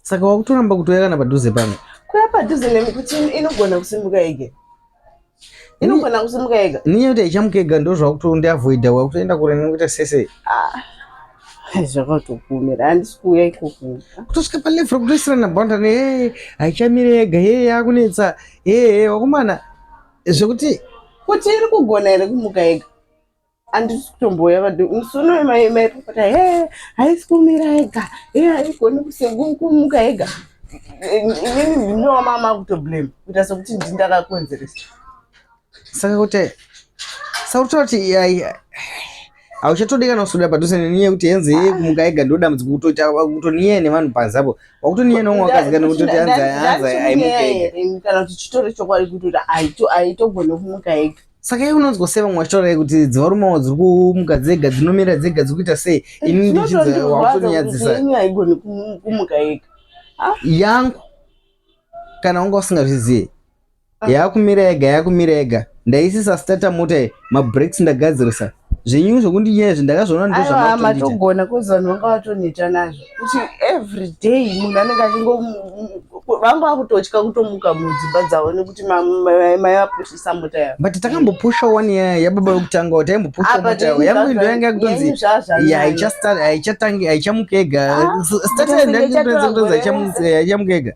Saka wakutoramba kutouya kana padhuze pano? Kuya padhuze nemi kuti inogona kusimuka yega. Inogona kusimuka yega. Niye kuti haichamuka yega ndozvakutondiavoida wakutoenda kure nekuita sese. Ah. Zvakatokumira handisi kuuya ikoko. Kutosvika palevel rekutoisirana boundary hey haichamire yega hey yakunetsa hey hey wakomana zvekuti kuti iri kugona here kumuka yega. Handisi kutombouya vadu musi uno maipopota he haisi kumira yega he haigoni kumuka yega. Inini ndini wamama kutoblame kuita sekuti ndini ndakakonzeresa. Saka kuti saka kutaura kuti hauchatodi kana kuswedera padhuze neni yekuti henzi yeye kumuka yega ndo dambudziko kutoita kutoniye nevanhu panze apo wakutoniye neumwe wakadzi kana kutoti hanzi hanzi haimuke yega. Kana kuti chitori chokwadi kuti haitogoni kumuka yega. Saka iwe unonzwa sei vamwe vachitaura kuti dzivarumewo dziri kumuka dzega dzinomira dzega dziri kuita sei ini ndichinzi wakutonyadzisa. Ini haigoni kumuka yega. Yangu kana wanga usingazvizive yakumira yega yakumira yega ndaisisa starter mota iyi mabreaks ndagadzirisa zvenyu zvekundinyaya izvi ndakazviona ndozvamatogona matogona kozi vanhu vanga vatoneta nazvo kuti every day munhu anenge achingo vanga vakutotya kutomuka mudzimba dzavo nekuti maivapushisa mota yavo but takambopusha one yaya yababa vekutanga taimbopusha mota yavo yangu ndo yanga yakutonzi haichatangi haichamuka yega starter yandakutonzi haichamuka yega.